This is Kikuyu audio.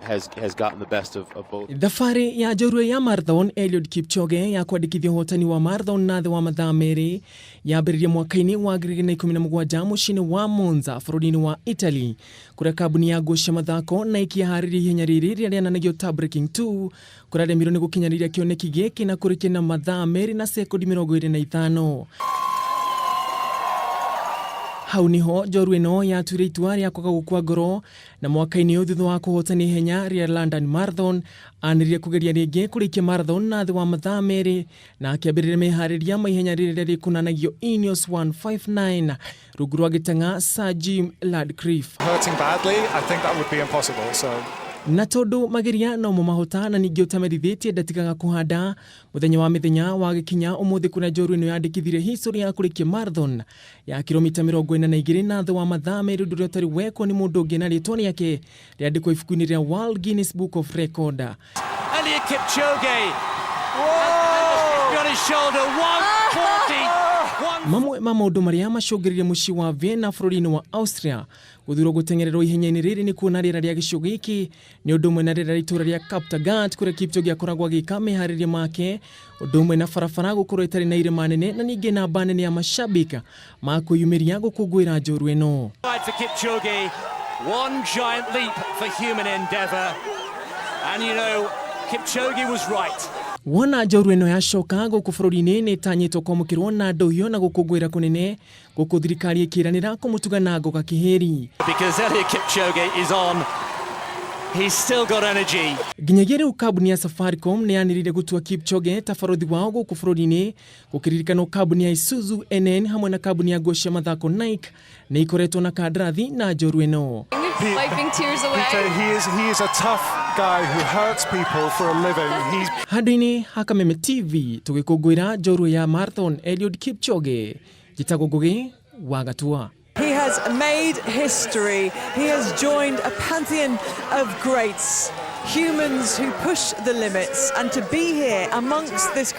Has gotten the best of both. Thabarĩ ya njorua ya marathon Eliud Kipchoge ya kwandĩkithia ũhotani wa marathon na thĩ wa mathaa 2 yambĩrĩria mwaka-inĩ wa 2017 mũciĩ-inĩ wa Monza bũrũri-inĩ wa Italy, kũrĩa kambuni ya nguo cia mathako Nike yaharĩirie ihenya rĩrĩ rĩrĩa rĩananagio ta Breaking 2, kũrĩa aremirwo nĩ gũkinyanĩria kĩoneki gĩkĩ na kũrĩkia na mathaa 2 na sekondi 25. Hau niho njorua ĩno yatuire itua rĩa kwaga gũkua ngoro, na mwaka-inĩ ũyũ, thutha wa kũhotana ihenya rĩa London Marathon, anĩrĩire kũgeria rĩngĩ kũrĩkia marathon na thĩ wa mathaa 2, na akĩambĩrĩria meharĩria ma ihenya rĩrĩa rĩkũnanagio Ineos 159 rungu rwa gĩtang'a Sir Jim Ratcliffe. Hurting badly, I think that would be impossible. So Na tondũ mageria nomo mahota, na ningĩ ũtamerithĩtie ndatigaga kũhanda, mũthenya wa mĩthenya wa gĩkinya ũmũthĩ, kũrĩa njorua ĩno yandĩkithirie history ya kũrĩkia marathon ya kilomita 42 na thĩ wa mathaa 2, ũndũ ũrĩa ũtarĩ wekwo nĩ mũndũ ũngĩ, na rĩtwa rĩake rĩandĩkwo ibuku-inĩ rĩa World Guinness Book of Record. Eliud Kipchoge. And on his shoulder, 140. Mamwe ma maũndũ marĩa macũngĩrĩrie mũciĩ wa Vienna bũrũri-inĩ wa Austria gũthurwo gũteng'ererwo ihenya-inĩ rĩrĩ nĩ kuona rĩera rĩa gĩcigo gĩkĩ nĩ ũndũ ũmwe na rĩera rĩa itũũra rĩa Kaptagat, kũrĩa Kipchoge akoragwo agĩka meharĩria make, ũndũ ũmwe na barabara gũkorwo ĩtarĩ na irĩma nene, na ningĩ namba nene ya mashabika ma kwĩyumĩria gũkũngũĩra njorua ĩno. For Kipchoge, one giant leap for human endeavour. And Kipchoge was right. Wona njorua ĩno yacoka gũkũ bũrũri-inĩ, nĩ ĩtanyĩtwo kwamũkĩrwo na ndũhiũ na gũkũngũĩra kũnene, gũkũ thirikari ĩkĩranĩra kũmũtuga na ngoga kĩhĩri. Because Eliud Kipchoge is on. He's still got energy. Nginyagia rĩu, kambuni ya Safaricom nĩ yanĩrĩire gũtua Kipchoge ta barothi wao gũkũ bũrũri-inĩ. Gũkĩririkanwo, kambuni ya Isuzu NN hamwe na kambuni ya nguo cia mathako Nike nĩ ikoretwo na kandarathi na njorua ĩno. Wiping tears away. Peter, he is a tough guy who hurts people for a living. He's Handũ-inĩ ha Kameme TV tũgĩkũngũĩra njorua ya marathon Eliud Kipchoge, njĩtagwo Ngũgĩ wa Gatua. He has made history. He has joined a pantheon of greats, humans who push the limits, and to be here amongst this